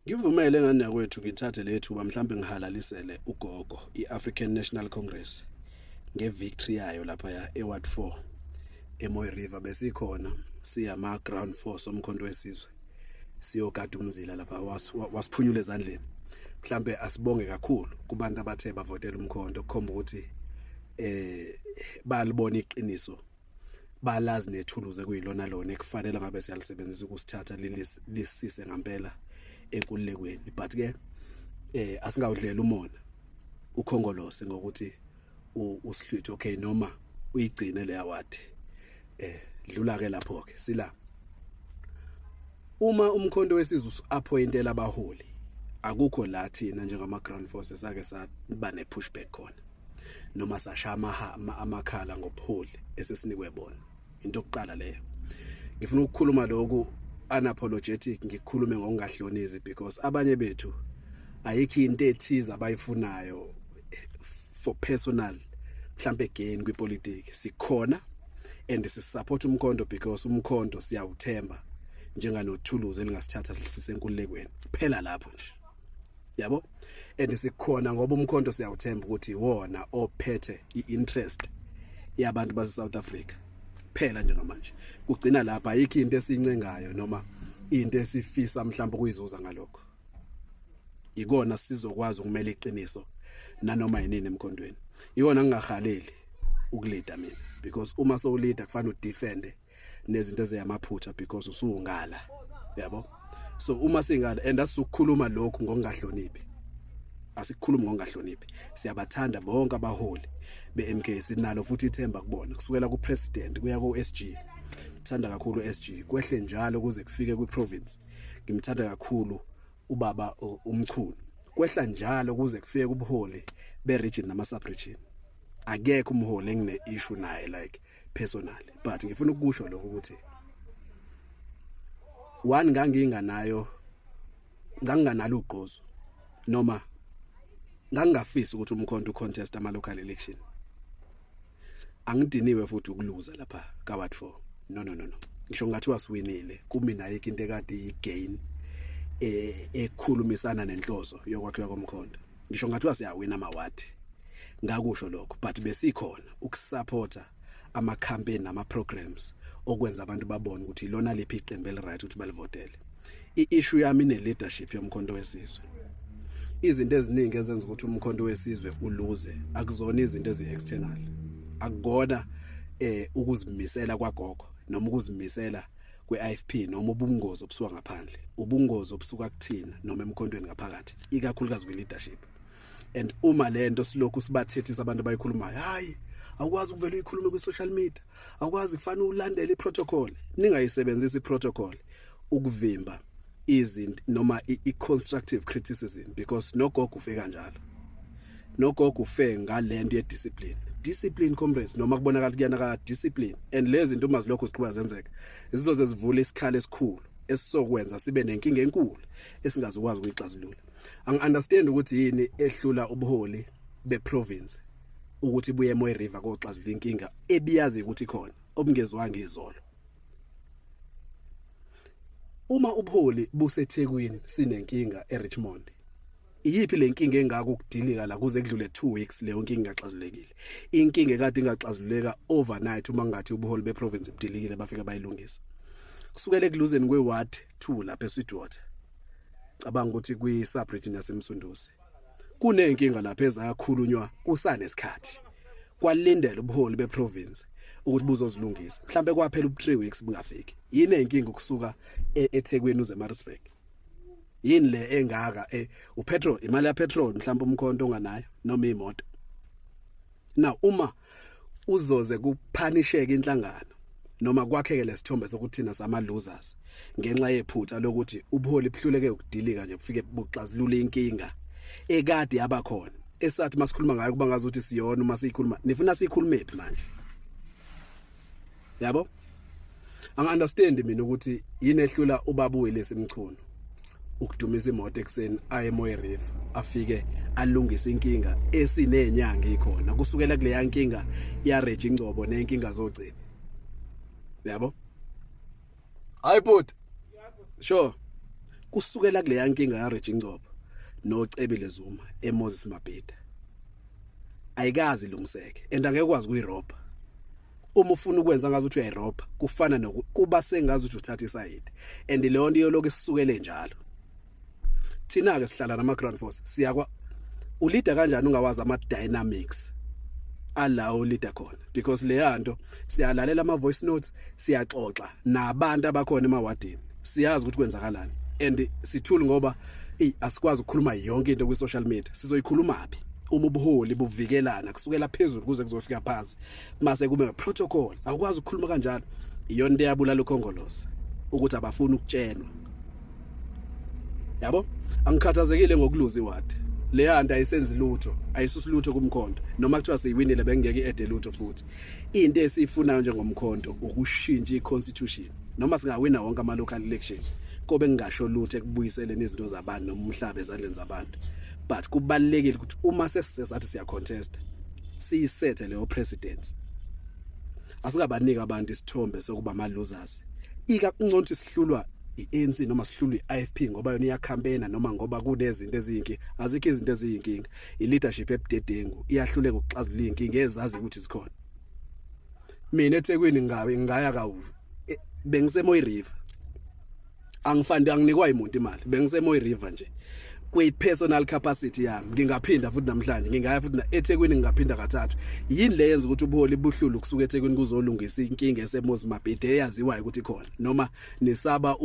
Ngivumele ngane yakwethu ngithathe lethuba mhlambe ngihalalisele ugogo iAfrican National Congress ngevictory yayo lapha eWard 4 eMoy River. Besikhona siyama ground force omkhonto wesizwe siyogada umzila lapha, wasiphunyula ezandleni. Mhlambe asibonge kakhulu kubantu abathe bavotela umkhonto, kukhomba ukuthi balibona iqiniso, balazi nethuluze kuyilona lona ekufanele ngabe siyalisebenzisa ukusithatha lisise ngempela enkululekweni. But ke asingawudlela umona ukhongolose ngokuthi usihlwithe, okay, noma uyigcine le award. Dlula ke lapho ke sila uma umkhonto wesizwe appointela abaholi, akukho la thina njengama ground forces ake saba ne pushback khona noma sashaya amakhala ngobuholi esesinikwe bona. Into yokuqala leyo. Ngifuna ukukhuluma lokhu unapologetic, ngikhulume ngokungahlonizi, because abanye bethu ayikho into ethize abayifunayo for personal mhlambe gain kwipolitiki. Sikhona and sisupport umkhonto because umkhonto siyawuthemba njenganothuluzi elingasithatha sisenkululekweni phela lapho nje, yabo. And sikhona ngoba umkhonto siyawuthemba ukuthi iwona ophethe iinterest yabantu base South Africa phela. Njengamanje kugcina lapha, ayikho into esincengayo noma into esifisa mhlawumbe ukuyizuza ngalokho. Ikona sizokwazi ukumela iqiniso nanoma yinini emkhondweni. Ikona ngingahaleli ukuleada mina, because uma sowuleada kufanele udefende nezinto eziyamaphutha because usungala, yabo. So uma singala and asikukhuluma lokhu ngokungahloniphi, asikukhulumi ngokungahloniphi. Siyabathanda bonke abaholi beMK, sinalo futhi ithemba kubona, kusukela kupresident kuya ku-SG. Thanda kakhulu SG, kwehle njalo kuze kufike kwiprovince. Ngimthanda kakhulu ubaba uMchunu, kwehla njalo kuze kufike kubuholi be-region nama-sub-region. Akekho umholi engine issue naye like personally, but ngifuna ukusho lokho ukuthi one, nganginganayo, nganginganalo ugqozo noma ngangingafisi ukuthi umkhonto ucontest ama local election. Angidiniwe futhi ukuluza lapha ka ward 4. No, no, no, no, ngisho ngathiwa siwinile, kumina ayikho into ekade iyigain ekhulumisana nenhloso yokwakhiwa komkhonto. Ngisho ngathiwa siyawina amawadi, ngakusho lokho, but besikhona ukusupporta ama campaign nama programs okwenza abantu babone ukuthi ilona liphi iqembu eli right ukuthi balivotele. I-issue yami ne leadership yomkhonto wesizwe. Izinto eziningi ezenza ukuthi umkhonto wesizwe uluze akuzona izinto ezi-external, akukona ukuzimisela kwagogo noma ukuzimisela kwe-IFP noma ubungozi obusuka ngaphandle, ubungozi obusuka kuthina noma emkhontweni ngaphakathi, ikakhulukazi kwi-leadership. And uma lento silokhu sibathethisa abantu abayikhulumayo, hayi, awukwazi ukuvela uyikhulume kwi-social media, awukwazi, kufanele ulandele i-protocol. Ningayisebenzisi i-protocol ukuvimba izinto noma i-constructive criticism, because nogogo ufe kanjalo, nogogo ufe ngalento ye-discipline. Discipline, comrades, noma kubonakala kuyana ka discipline. And lezi zinto uma zilokhu ziqhubeka zenzeka, zizoze zivule isikhala esikhulu esizokwenza sibe nenkinga enkulu esingazukwazi ukuyixazulula. Angi-understand ukuthi yini ehlula ubuholi beprovince ukuthi buye eMoy River koxazulula inkinga ebiyazi ukuthi khona obungezwanga izolo. Uma ubuholi buseThekwini, sinenkinga eRichmond, iyiphi le nkinga engaka ukudilika la kuze kudlule 2 weeks leyo nkinga ingaxazulekile? Inkinga ekade ingaxazuleka overnight uma ngathi ubuholi beprovince budilikile, bafika bayilungisa. Kusukela ekuluzeni kwe-ward 2 lapha eSweetwater, cabanga ukuthi kwi-sub region yaseMsunduzi kuneyinkinga lapha ezakhulunywa kusanesikhathi, kwalindela ubuholi beprovince ukuthi buzozilungisa. Mhlambe kwaphela u3 weeks bungafiki. Yini eyinkinga ukusuka eThekwini uze eMaritzburg? Yini le engaka? Upetrol, imali ya petrol mhlawumbe umkhonto onganayo noma imoto. Now uma uzoze kupunisheke inhlangano noma kwakheke lesithombe sokuthi thina sama losers ngenxa yephutha lokuthi ubuholi buhluleke ukudilika nje bufike buxazulula inkinga ekade yabakhona, esathi masikhuluma ngayo kuba ngazuthi siyona, uma siyikhuluma nifuna siyikhulume phi manje, yabo? Angi-understand mina ukuthi yini ehlula ubaba uWillis Mchunu ukudumisa imoto ekseni aye eMoy River, afike alungise inkinga esinenyanga ikhona, kusukela kuleya nkinga ya Reggie Ngcobo nenkinga zogcina, yabo. Hayi bhuti, sure. Kusukela kuleya nkinga ya Reggie Ngcobo noCebile Zuma eMoses Mabhida, ayikazi ilungiseke and angeke ukwazi ukuyirobha. Uma ufuna ukwenza ngazi ukuthi uyayirobha, kufana nokuba sengazi ukuthi uthatha isayidi, and leyo nto iyolokhu isukele njalo. Thina ke sihlala nama ground force, siyakwa uleader kanjani ungawazi ama dynamics ala uleader khona? Because le nto siyalalela ama voice notes, siyaxoxa nabantu abakhona emawadini, siyazi ukuthi kwenzakalani, and sithuli ngoba asikwazi ukukhuluma yonke into kwi social media. Sizoyikhuluma phi uma ubuholi buvikelana kusukela phezulu kuze kuzofika phansi, mase kube protocol? Awukwazi ukukhuluma kanjalo. Iyona into eyabulala uKhongolose, ukuthi abafuni ukutshenwa, yabo. Angikhathazekile ngokuluza iward. Leya nto ayisenzi lutho, ayisusi lutho kumkhonto. Noma kuthiwa siyiwinile, bengeke i-adde lutho. Futhi into esiyifunayo njengomkhonto ukushintsha i-constitution. Noma singawina wonke ama-local election, kobe ngingasho lutho ekubuyiseleni izinto zabantu noma umhlaba ezandleni zabantu. But kubalulekile ukuthi uma sesisathi siya-contest, siyisethe leyo precedence. Asingabaniki abantu isithombe sokuba ama-losers. Ika kungcono ukuthi sihlulwa i-ANC noma sihlulwa i-IFP ngoba yona iyacampaigna, noma ngoba kunezinto eziyinkinga. Azikho izinto eziyinkinga, i-leadership ebudedengu iyahluleka ukuxazulula iy'nkinga ezazi ukuthi zikhona. Mina eThekwini ngabe ngingaya kawu, bengiseMooi River, angifandi, anginikwa imuntu imali, bengiseMooi River nje kwi personal capacity yami. Ngingaphinda futhi namhlanje, ngingaya futhi eThekwini, ngingaphinda kathathu. Yini le yenza ukuthi ubuholi buhlulu kusuka eThekwini kuzolungisa inkinga eseMoses Mabhida eyaziwayo ukuthi ikhona? Noma nisaba,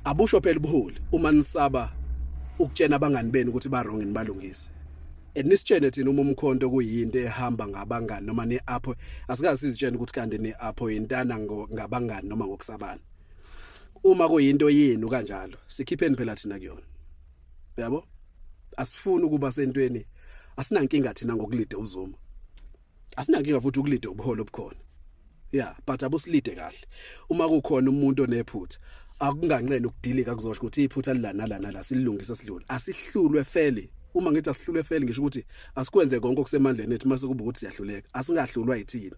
abusho phela ubuholi uma nisaba ukutshena abangani benu ukuthi ba wrong, nibalungise and nisitshene thina. Uma umkhonto kuyinto ehamba ngabangani noma ne-apho, asikaze sizitshene ukuthi kanti ne-apho intana ngabangani noma ngokusabana. Uma kuyinto yenu kanjalo, sikhipheni phela thina kuyona, yabo. Asifuni ukuba sentweni. Asinankinga thina ngokulida uZuma, asinankinga futhi ukulida ubuholo obukhona, yeah, but abusilide kahle. Uma kukhona umuntu onephutha, akunganqeni ukudilika, kuzosho ukuthi iphutha lilana lana la, silungise, sidlule. Asihlulwe fairly. Uma ngithi asihlulwe fairly, ngisho ukuthi asikwenze konke okusemandleni ethu. Mase kuba ukuthi siyahluleka, asingahlulwa yithina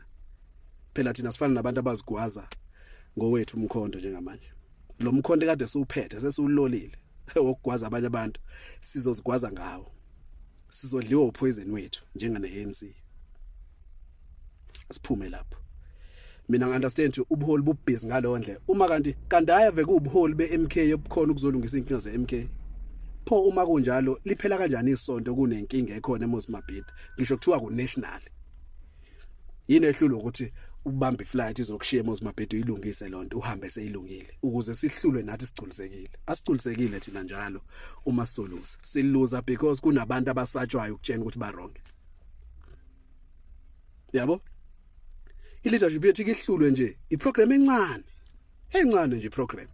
phela. Thina sifana nabantu abazigwaza ngowethu umkhonto. Njengamanje lo mkhonto kade siwuphethe sesiwulolile wokugwaza abanye abantu, sizozigwaza ngawo, sizodliwa upoison wethu njengane ANC. Asiphume lapho. Mina ngi-understand ukuthi ubuholi bubusy ngalowo ndlela. Uma kanti ayave kuwubuholi be-MK obukhona ukuzolungisa iy'nkinga ze-MK, pho uma kunjalo liphela kanjani isonto kunenkinga ekhona eMoses Mabhida, ngisho kuthiwa ku-national? Yini ehlulwa ukuthi ubambe iflight izokushiya eMoses Mabhida, uyilungise lonto, uhambe seyilungile, ukuze sihlulwe nathi sigculisekile? Asigculisekile thina njalo uma soluza, siluza because kunabantu abasatshwayo ukutshena ukuthi ba wrong, yabo. I-leadership yethu ihlulwe nje iprogram encane encane nje iprogram,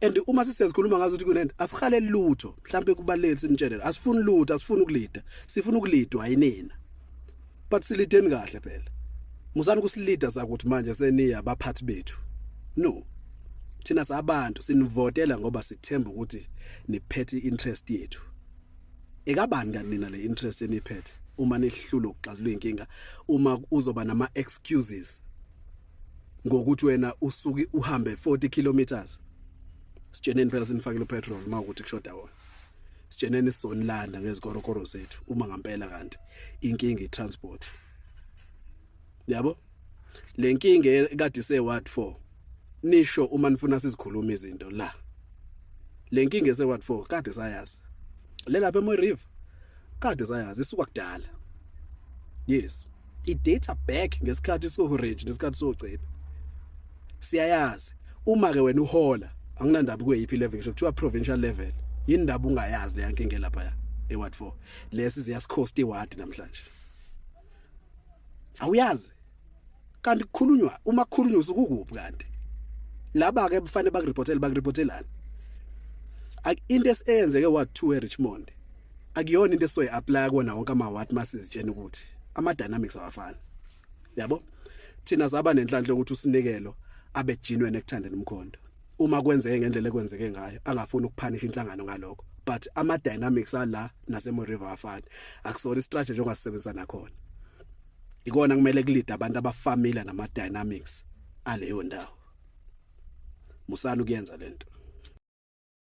and uma sisiyazikhuluma ngazo ukuthi kunento, asihaleli lutho. Mhlambe kubalulekile sinitshele, asifuni lutho, asifuni ukulida, sifuna ukulidwa yinina, but silideni kahle phela. Musani kusilida sakuthi manje seniya abaphathi bethu. No, thina sabantu sinivotela ngoba sithemba ukuthi niphethe interest yethu. Ekabani kanti nina le interest eniphethe uma nihlula ukuxazulula inkinga, uma uzoba nama excuses ngokuthi wena usuke uhambe 40 kilometers? Sitsheneni phela, sinifakele upetrol uma ukuthi kushoda wona. Sitsheneni, sizonilanda ngezikorokoro zethu uma ngampela kanti inkinga i-transport, yabo. Le nkinga ekade ise ward 4, nisho uma nifuna sizikhuluma izinto la. Le nkinga ese ward 4 kade sayazi, le lapha eMooi River kade sayazi, isuka kudala. Yes, i-date back ngesikhathi soReg, nesikhathi soCebe, siyayazi. Uma ke wena uhola, anginandaba kuyiphi level, ngisho kuthiwa provincial level, yindaba ungayazi le yankinga lapha eWard 4 lesi ziyasicost iward namhlanje? Awuyazi kanti kukhulunywa, uma kukhulunywa usukukuphi kanti? Laba ke kufanele bakureportele, bakureportelani? Into eseyenzeke ward 2 eRichmond akuyona into esoyi apply kuona wonke ama ward. Masizitshena ukuthi ama dynamics awafani, yabo. Thina saba nenhlanhla ukuthi usinikelo abe genuine ekuthandeni umkhonto. Uma kwenzeke ngendlela ekwenzeke ngayo, angafuni ukuphanisha inhlangano ngalokho, but ama dynamics ala naseMooi River afani. Akusona istrategy ongasebenzisa nakhona. Ikona kumele kulida abantu abafamiliar nama dynamics aleyo ndawo. Musani ukuyenza lento.